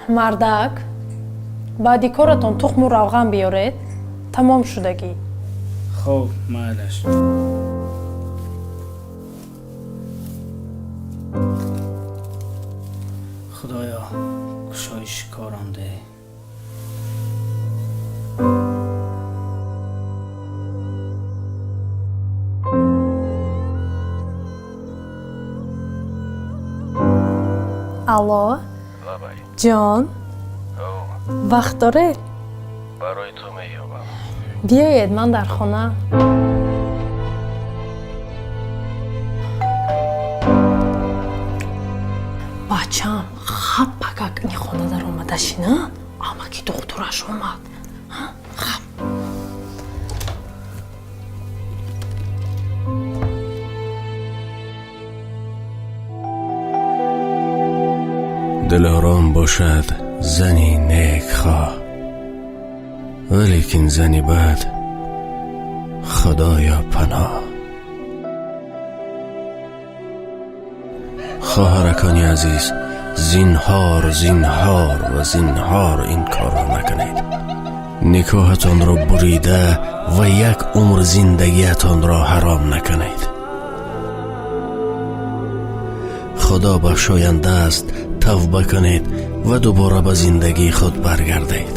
Мардак, баъди коратон тухму равған биёред, тамом шудагӣ. Хоб, майлаш. Худоё, кушоиши корам деҳ. Алло. Лабай. Ҷон. О. Вақт доред? Барои ту меёбам. Биёед, ман дар хона. Бачам, хап, пакак ини хона даромада шина, амаки духтураш омад. Хап. Дилором бошад зани некхоҳ, валекин зани бад, худоё паноҳ. Хоҳаракони азиз, зинҳор, зинҳор ва зинҳор ин корро накунед. Никоҳатонро бурида ва як умр зиндагиатонро ҳаром накунед. Худо бахшоянда аст, тавба кунед ва дубора ба зиндагии худ баргардед.